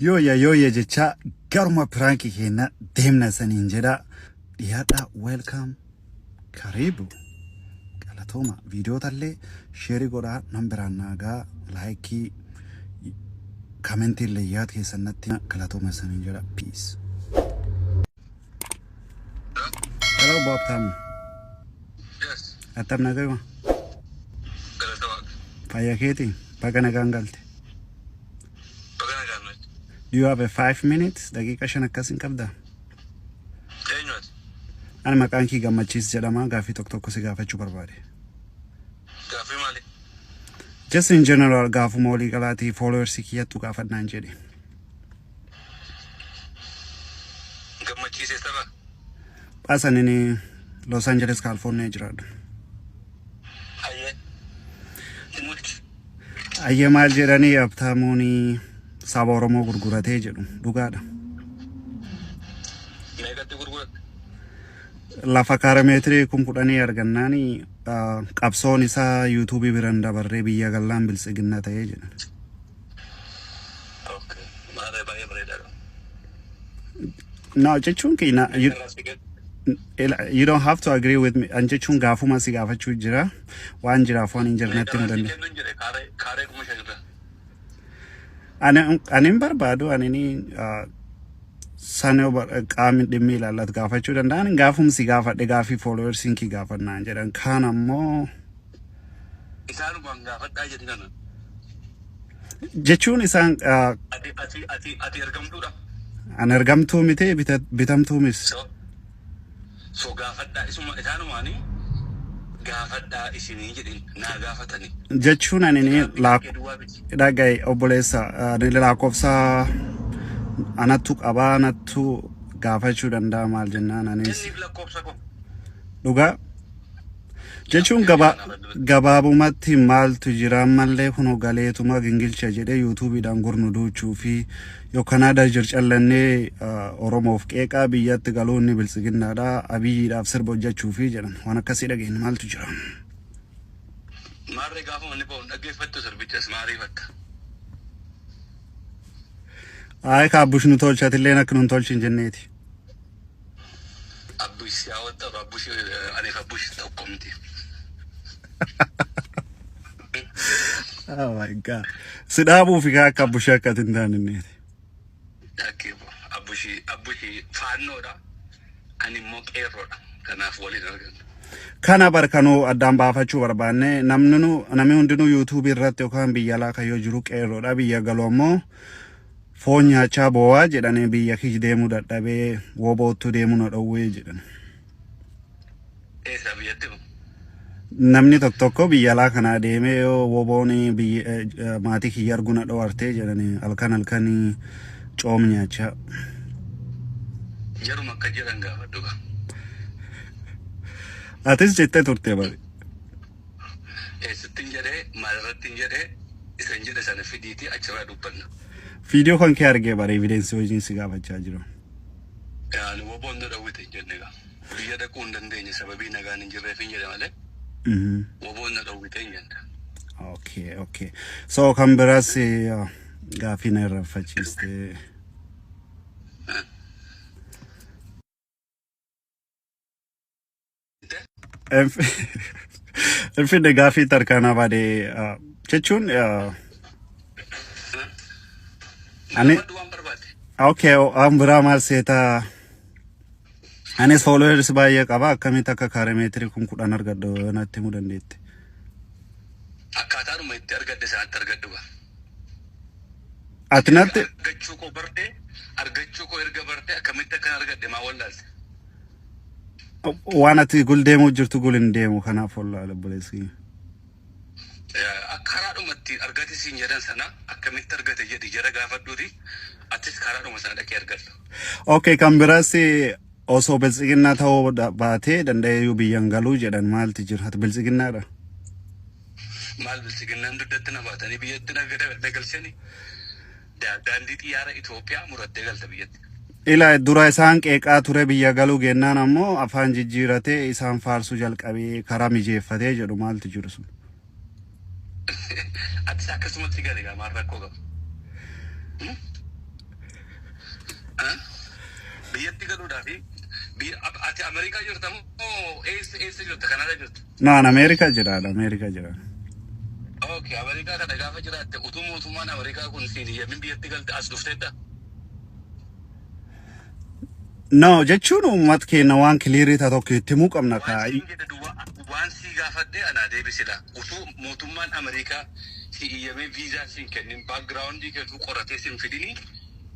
Yooyya yooyya jechaa garuma piraankii keenya deemna saniin jedha. Dhiyaadhaa, welcome, karibu, galatooma. Viidiyoota illee share godhaa, nan biraan naagaa, like, comment illee yaad keessan natti, galatooma saniin jedha. Peace. Hello, Bob Tam. Yes. Attam, nagayuma? Galata Waaqa. Fayyaa keetii? Baga nagaan galte. Baga nagaan nuti. Do you have a 5 minutes? Daqiiqa 5 akkas hin qabdaa? Eenyu ati? Ani maqaan kii Gammachiis jedhama. Gaaffii tokko tokko si gaafachuu barbaade. Gaaffii maali? Just in general, gaafuma walii galaatii followers kiyyattu gaafadnaan jedhe. Gammachiisee saba. Baasan Los Angeles, California jiraadha. Hayyee. Multi. Ayyee, maal jedhanii, Habtaamuun saba Oromoo gurguratee jedhu, dhugaadha? Meeqatti gurguratte? Lafa kaarameetirii 10,000 argannaani qabsoon isaa yuutuubii biraan dabarree biyya gallaan biltsiginna ta'ee jedhan. Okay. Maarree, baay'ee bareedaadha. No, jechuun kiyna you, Irraa si gad. You don't have to agree with me. An jechuun gaafuma si gaafachuu jira. Waan jiraaf waan hin jirnetti himuu Meeqarraa si danda'a. kennu hin jedhe, kaaree 5,000 irra. Ani hin barbaadu, ani ni sana qaamni dhimmi ilaallatu gaafachuu danda'an. Gaafum si gaafadhe, gaafii followersiin kii gaafannaan jedhan kaan ammoo. Isaanumaan gaafadhaa jedhi kana. Jechuun isaan Ati ergamtuudha. An ergamtuu miti, bitamtuu mis. So gaafadhaa isuma isaanumaanii gaafadhaa isinii jedhin, naa gaafatanii. Jechuun ani ni Gaaffii laak kee duwwaa miti. Dhagaye obboleessa, ani lakkoofsa anattu qabaa, anattu gaafachuu danda'a maal jennaan anis. Kenniif lakkoofsa koo. Dhugaa jechuun gabaabumatti maaltu jira ammallee kunoo galeetuma gingilcha jedhee yuutuubiidhaan gurnu duuchuu fi yoo Kanaadaa jircallannee Oromoof qeeqaa biyyatti galuun ni biltsiginnaadha, Abiyyiidhaaf sirba hojjechuu fi jedhan, waan akkasii dhageenye, maaltu jira? Maarree, gaafa manni ba'u hin dhaggeeffattu sirbichas, maariifatta? Ayi, kaabbush nu tolchatilleen akka nun tolchin jenneeti. Abbush si hawwattaru, Abbush, aniif Abbush tokko miti. Oh my God. Si dhaabuu fi akka Abbushii akka ati hin taane inneeti. Dhakkee Abbushii faannoodha. Ani immoo qeerroodha. Kanaaf waliin arganna. Kana barkanuu addaan baafachuu barbaanne, namni nu namni hundinuu yuutuubii irratti yookaan biyya alaa kan yoo jiru qeerroodha, biyya galu ammoo foon nyaachaa boo'aa jedhanii, biyya kiyya deemuu dadhabee woboottu deemuu na dhowwee jedhan. Eessa, biyyatti moo? Namni tokko tokko biyya alaa kanaa deemee yoo woboon biyya maatii kiyya arguu na dhowartee jedhanii, halkan halkanii coom nyaachaa. Jaruma akka jedhan gaafadhu gaa. Atis jettee turte bari. Eessattiin jedhee, maalirrattiin jedhee, isan jedhe sana fidiitii achirraa dubbanna. Viidiyoo kan kee argee bara, evidence wajjin si gaafachaa jiru. Ani woboon na dhowwite hin jenne gaa. Biyya dhaquu hin dandeenye sababii nagaan hin jirreef hin jedhe malee woboon na dhowwite hin jenne. Okay. So kan biraas gaaffii na irraanfachiiste. Finfinnee gaaffii tarkaanaa baadee jechuun ani Gaafadhu waan barbaadde. Okay, waan biraa maal seetaa, anis followers baay'ee qaba, akkamitti akka kaaremeetirii 10,000 argadhu natti himuu dandeette? Akkaataadhuma itti argadde sanatti argadhu gaa. Ati natti Argachuu koo bartee, argachuu koo erga bartee, akkamitti akkan argadhe maa wallaalte? Waan ati gul deemuu jirtu gul hin deemu, kanaaf wallaale obboleessi. Karaadhuma itti argate siin jedhan sana akkamitti argate jedhi jara gaafadhuuti, atis karaadhuma sana dhaqee argadhu. Okay, kan biraas osoo biltsiginnaa ta'uu baatee danda'eeyyuu biyyan galuu jedhan, maalti jira? Ati biltsiginnaadha? Maal, biltsiginnaan dugdatti na baatanii biyyatti na galchanii, daandii xiyyaara Itoophiyaa murattee galta biyyatti. Ila dura isaan qeeqaa ture, biyya galuu gennaan ammoo afaan jijjiiratee isaan faarsuu jalqabee karaa mijeeffatee jedhu, maaltu jiru sun? Atis akkasumatti gale gaa, maal rakkoo qaba? Biyyatti galuudhaaf biyya ati Ameerikaa jirta moo eessa jirta? Kanaadaa jirta? Naan Ameerikaa jira, Ameerikaa jira. Okay, Ameerikaa kana gaafa jiraatte, utuu mootummaan Ameerikaa kun siin iyyamin biyyatti galte as dhufteetta? No, jechuun uummata keenya waan clear ta'e tokko itti himuu qabna Waan kaa. siin jedhe duwwaa waan sii gaafadhee anaa deebisila. Utuu mootummaan Ameerikaa si iyyamee viizaa siin kennin, background keetuu qoratee siin fidini,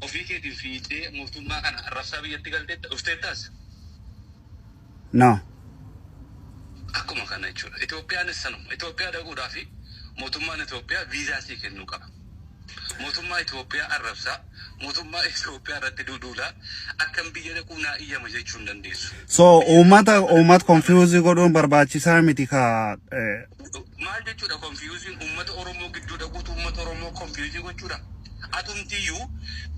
ofii keetiin fiixee mootummaa kana arrabsaa biyyatti galteetta dhufteettaas? No. Akkuma kana jechuudha. Itoophiyaanis sanuma. Itoophiyaa dhaquudhaaf mootummaan Itoophiyaa viizaa sii kennuu qaba. Mootummaa Itoophiyaa arrabsaa, mootummaa Itoophiyaa irratti duuduulaa akkam biyya dhaquu naa iyyama jechuu hin dandeessu. So uummata confuse godhuun barbaachisaa miti kaa. Maal jechuudha confusion? Uummata Oromoo gidduu dhaquutu uummata Oromoo confuse gochuudha. Atumtiyyuu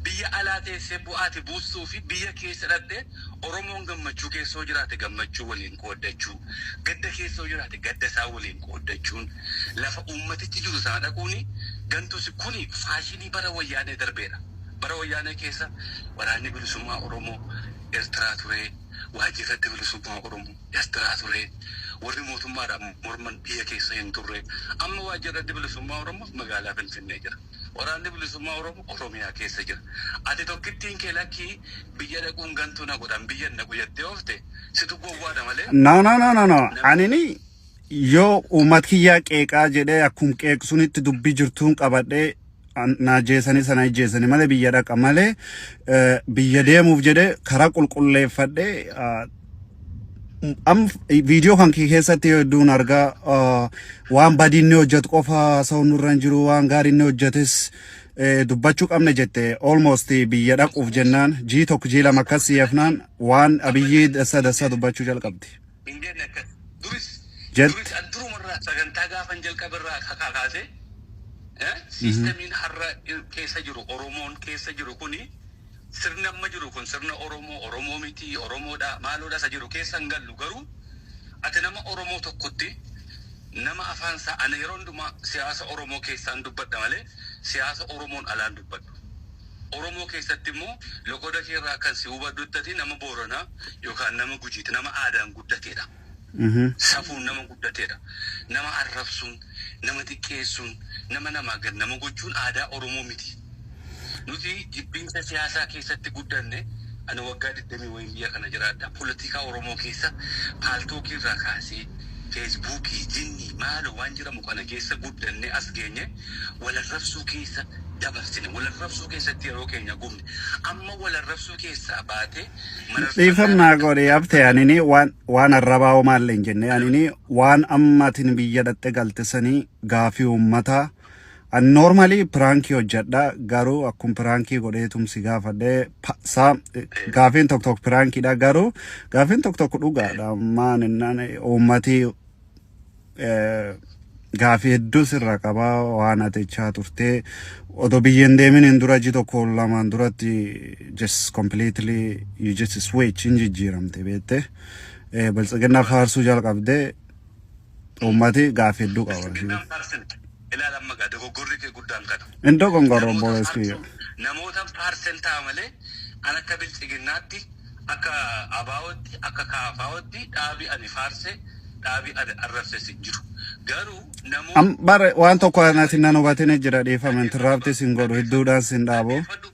biyya alaa teessee bu'aati buustuu fi biyya keessa dhattee Oromoon gammachuu keessoo jiraate gammachuu waliin qooddachuu, gadda keessoo jiraate gadda isaa waliin qooddachuun, lafa uummatichi jiru sana dhaquuni gantusi kuni fashion bara Wayyaanee darbeedha. Bara Wayyaanee keessa waraanni bilisummaa Oromoo Eertiraa ture, waajjirratti bilisummaa Oromoo Eertiraa ture, warri mootummaadhaan morman biyya keessa hin turre. Amma waajjirratti bilisummaa Oromoo magaalaa Finfinnee jira. Waraanni bilisummaa Oromoo Oromiyaa keessa jira. Ati tokkittiin kee lakkii biyya dhaquun gantuu na godhan, biyya naqu jettee oofte, situ gowwaadha malee. No, no, no, no, no. Anini yoo uummata kiyyaa qeeqaa jedhee akkum qeeqsunitti dubbii jirtuun qabadhee na ajjeesanii sana ajjeesanii malee, biyya dhaqa malee, biyya deemuuf jedhee karaa qulqulleeffadhee am viidiyoo kan kee keessatti hedduun argaa, waan badii inni hojjetu qofa haasa'uun nurra hin jiru, waan gaarii inni hojjetes dubbachuu qabna jette. Almost biyya dhaquuf jennaan jii 1 jii 2 akkas si'eefnaan waan Abiyyii dassa dassa dubbachuu jalqabdi. Hin jenne akkas. Duris Jette. Duris an durumarraa sagantaa gaafan jalqabarraa kaasee systemiin har'a keessa jiru, Oromoon keessa jiru kuni, sirni amma jiru kun sirna Oromoo, Oromoo miti, Oromoodha, maaloodha isa jiru keessa hin gallu. Garuu ati nama Oromoo tokkotti, nama afaan isaa, ana yeroo hundumaa siyaasa Oromoo keessaan dubbadha malee siyaasa Oromoon alaan dubbadhu. Oromoo keessatti immoo loqoda keerraa kan si hubadhuttati nama Booranaa yookaan nama Gujiiti, nama aadaan guddateedha. Safuun nama guddateedha. Nama arrabsuun, nama xiqqeessuun, nama namaa gad nama gochuun aadaa Oromoo miti. Nuti jibbiinsa siyaasaa keessatti guddanne. Ani waggaa 20 wayiin biyya kana jiraadha. Poolitikaa Oromoo keessa Paltalkii irraa kaasee Facebookii, jinnii, maaloo waan jedhamu kana keessa guddanne as geenye. Walarrabsuu keessa dabarsine. Walarrabsuu keessatti yeroo keenya gubne. Amma walarrabsuu keessaa baatee Dhiifamnaa godhe haftee, anini waan arrabaa homaallee hin jenne. Anini waan ammatiin biyya dhatte galte sanii gaafii uummataa. Ani normally prank hojjedha, garuu akkum prank godheetum si gaafadhe. Saa gaafiin tokko tokko prankiidha, garuu gaafiin tokko tokko dhugaadha. Maan innaan uummati gaafii hedduu sirra qabaa. Waan ati jechaa turtee odoo biyya hin deemin hin dura ji 1 2n duratti just completely you just switch hin jijjiiramte beette, Biltsiginnaa faarsuu jalqabdee, uummati gaafii hedduu qaba. Biltsiginnaan faarsin ilaala, amma gaa dogoggorri kee guddaan kana. Hin dogongorro, obboleessi kiyya. Namoota faarsen ta'a malee an akka Biltsiginnaatti, akka ABOtti, akka KFOtti dhaabii ani faarse, dhaabii ani arrabses hin jiru. Garuu namoota Am bare waan tokko anati nan hubatin jira, dhiifama, interrupt sin godhu, hedduudhaan sin dhaabu. Dhaggeeffadhu,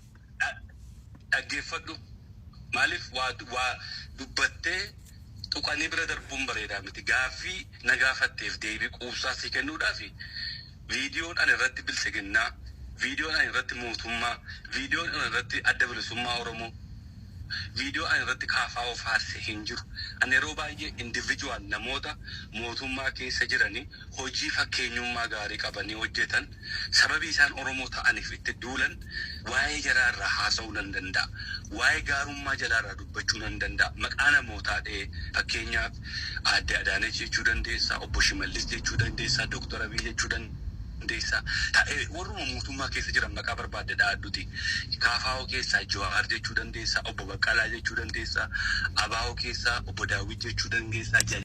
dhaggeeffadhu. Maaliif waa dubbattee tuqanii bira darbuun bareedaa miti. Gaaffii na gaafatteef deebii quubsaa si kennuudhaaf viidiyoon ani irratti Biltsiginnaa, viidiyoon ani irratti mootummaa, viidiyoon ani irratti Adda Bilisummaa Oromoo, viidiyoo ani irratti KFO faarse hin jiru. Ani yeroo baay'ee individual namoota mootummaa keessa jiranii hojii fakkeenyummaa gaarii qabanii hojjetan, sababii isaan Oromoo ta'aniif itti duulan, waa'ee jaraa irraa haasa'uu nan danda'a. Waa'ee gaarummaa jalaa irraa dubbachuu nan danda'a. Maqaa namootaa dha'ee, fakkeenyaaf Aadde Adaanech jechuu dandeessaa, Obbo Shimallis jechuu dandeessaa, Dooktar Abiy jechuu dandeessaa. Ta'ee warruma mootummaa keessa jiran maqaa barbaadde dha'adduti. KFO keessaa Jawaar jechuu dandeessaa, Obbo Baqqalaa jechuu dandeessaa, ABO keessaa Obbo Daawit jechuu dandeessaa.